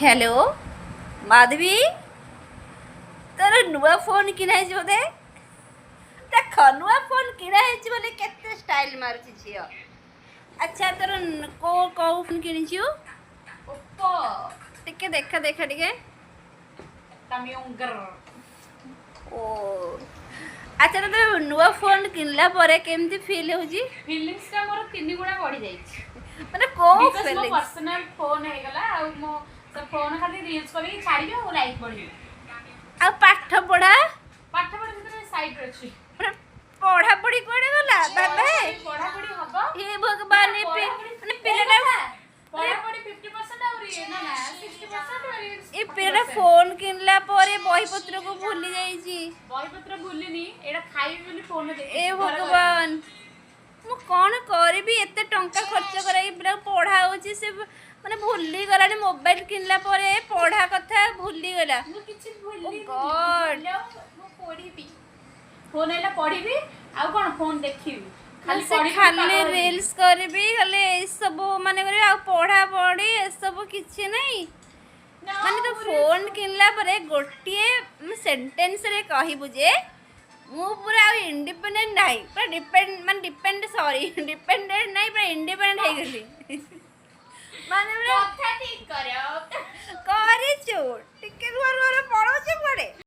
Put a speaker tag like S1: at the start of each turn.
S1: Hello Madhabi, ତୋର ନୂଆ phone କିଣା ହେଇଛି ବୋଧେ? ଦେଖ, ନୂଆ ଫୋନ୍ କିଣା ହେଇଛି ବୋଲି କେତେ ଷ୍ଟାଇଲ୍ ମାରୁଛି ଝିଅ। ଆଚ୍ଛା, ତୋର କୋଉ କୋଉ ଫୋନ୍ କିଣିଛୁ?
S2: ଓପୋ।
S1: ଟିକେ ଦେଖା, ଦେଖା ଟିକେ।
S2: ତାମିଓଙ୍ଗର।
S1: ଓ ଆଚ୍ଛା, ତୋତେ ନୂଆ ଫୋନ୍ କିଣିଲା ପରେ କେମିତି ଫିଲ୍ ହେଉଛି?
S2: ଫିଲିଙ୍ଗସ୍ ଟା ମୋର 3 ଗୁଣା ବଢି ଯାଇଛି।
S1: ମାନେ କୋଉ
S2: because ମୋ
S1: ଫିଲିଙ୍ଗସ୍?
S2: ପର୍ସନାଲ ଫୋନ୍ ହେଇଗଲା ଆଉ ମୋ ସେ ଫୋନ୍ ଖାଲି ରିଲ୍ସ କରିକି ଛାଡ଼ିବି ଆଉ ଲାଇକ୍ ବଢିବ।
S1: ଆଉ ପାଠ ପଢ଼ା?
S2: ପାଠ ପଢା ଭିତରେ ସାଇଡ୍ ଅଛି।
S1: ମାନେ ପଢ଼ାପଢ଼ି କୁଆଡ଼େ ଗଲା ବାବା?
S2: ପଢାପଢି ହବ।
S1: ହେ ଭଗବାନ, ଏ ମାନେ ପିଲାଟା
S2: ପଢାପଢି 50% ଆଉ ନା ନା, 60%।
S1: ଏ ପିଲାଟା ଫୋନ୍ କିଣିଲା ପରେ ବହିପତ୍ରକୁ ଭୁଲି ଯାଇଛି।
S2: ବହିପତ୍ର ଭୁଲିନି, ଏଇଟା ଖାଇବି ବୋଲି ଫୋନରେ
S1: ଏ ଭଗବାନ, ମୁଁ କ'ଣ କରିବି? ଏତେ ଟଙ୍କା ଖର୍ଚ୍ଚ କରାଇକି ପିଲାକୁ ପଢ଼ା ହେଉଛି, ସେ ମାନେ ଭୁଲିଗଲାଣି। ମୋବାଇଲ କିଣିଲା ପରେ ପଢ଼ା କଥା ଭୁଲିଗଲା।
S2: ମୁଁ କିଛି ଭୁଲିନି।
S1: God.
S2: ମୁଁ ପଢିବି, ଫୋନ ହେଲା ପଢିବି ଆଉ କ'ଣ ଫୋନ ଦେଖିବି ଖାଲି।
S1: ସେ
S2: ପଢିବି,
S1: ଖାଲି
S2: ପାଗଳ ହେବି।
S1: ରିଲ୍ସ କରିବି, ଖାଲି ଏସବୁ ମାନେ କରିବି ଆଉ ପଢ଼ା ପଢ଼ି ଏସବୁ କିଛି ନାହିଁ।
S2: ନା,
S1: ମାନେ ତୁ
S2: ମୁଁ
S1: ଫୋନ୍ କିଣିଲା ପରେ ଗୋଟିଏ ସେଣ୍ଟେନ୍ସରେ କହିବୁ ଯେ ମୁଁ ପୁରା ଆଉ ଇଣ୍ଡିପେଣ୍ଡେଣ୍ଟ ନାହିଁ, ପୁରା ଡିପେଣ୍ଡ, ମାନେ ଡିପେଣ୍ଡ, ସରି, ଡିପେଣ୍ଡେଣ୍ଟ ନାହିଁ, ପୁରା ଇଣ୍ଡିପେଣ୍ଡେଣ୍ଟ ହେଇଗଲି, ମାନେ ପୁରା
S2: କଥା ଠିକ କର।
S1: କରିଛୁ। ଟିକେ ଘରୁ ଘରୁ ପଳଉଛୁ କୁଆଡ଼େ?